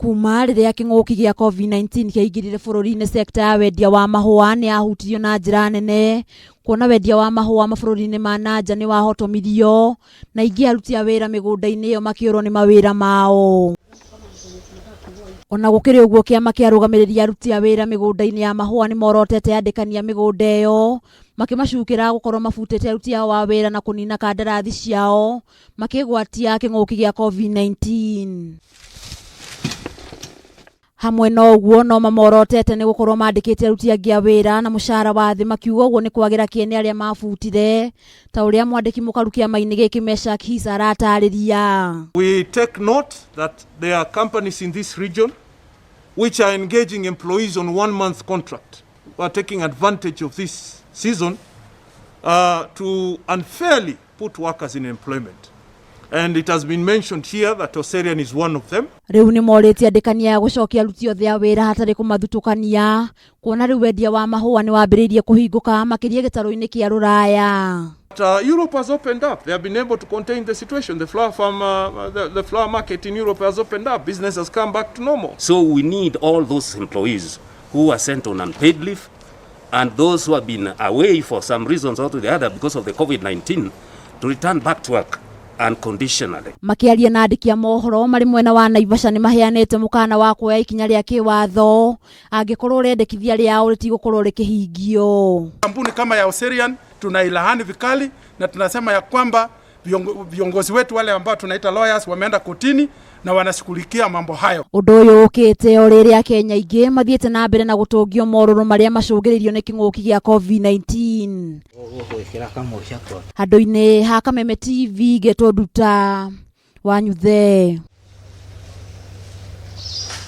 Kuma rĩrĩa kĩng'ũki gĩa COVID-19 kĩaingĩrire bũrũri-inĩ sekta ya wendia wa mahũa nĩ yahutirio na njĩra nene kuona wendia wa mahũa mabũrũri-inĩ ma na nja nĩ wahotomirio na aingĩ aruti a wĩra mĩgũnda-inĩ ĩyo makĩũrwo nĩ mawĩra mao. Ona gũkĩrĩ ũguo kĩama kĩa arũgamĩrĩri aruti a wĩra mĩgũnda-inĩ ya mahũa nĩ morotete andĩkani a mĩgũnda ĩyo makĩmacukĩra gũkorwo mabutĩte aruti ao a wĩra na kũnina kandarathi ciao makĩgwatia kĩng'ũki gĩa COVID-19. Hamwe na ũguo no mamorotete nĩ gũkorwo mandĩkĩte aruti angĩ a wĩra na mũcara wa thĩ makiuga ũguo nĩ kwagĩra kĩene arĩa mabutire ta ũrĩa mwandĩki mũkaru kĩama-inĩ gĩkĩ Meshack Hisa aratarĩria. We take note that there are companies in this region which are engaging employees on 1 month contract who are taking advantage of this season to unfairly put workers in employment. And it has been mentioned here that Oserian is one of them. Rĩu nĩ morĩtie andĩkani aya gũcokia aruti othe a wĩra hatarĩ kũmathutũkania kuona rĩu wendia wa mahũa nĩ wambĩrĩirie kũhingũka makĩria gĩtarũ-inĩ kĩa rũraya. But Europe has opened up. They have been able to contain the situation. The flower farm, the flower market in Europe has opened up. Business has come back to normal. So we need all those employees who are sent on unpaid leave and those who have been away for some reasons or to the other because of the COVID-19 to return back to work unconditionally. Makĩaria na andĩki a mohoro marĩ mwena wa Naivasha nĩ maheanĩte mũkana wa kuoya ikinya rĩa kĩwatho angĩkorwo rĩendekithia rĩao rĩtigũkorwo rĩkĩhingio. Kampuni kama ya Oserian tunailaani vikali na tunasema ya kwamba viongozi wetu wale ambao tunaita lawyers wameenda kotini na wanashughulikia mambo hayo. Ũndũ ũyũ ũkĩte o rĩrĩa Akenya aingĩ mathiĩte na mbere na gũtũngio morũrũ marĩa macũngĩrĩirio nĩ kĩng'ũki gĩa COVID-19. Handũ-inĩ ha Kameme TV ngetwo Nduta Wanyuthe.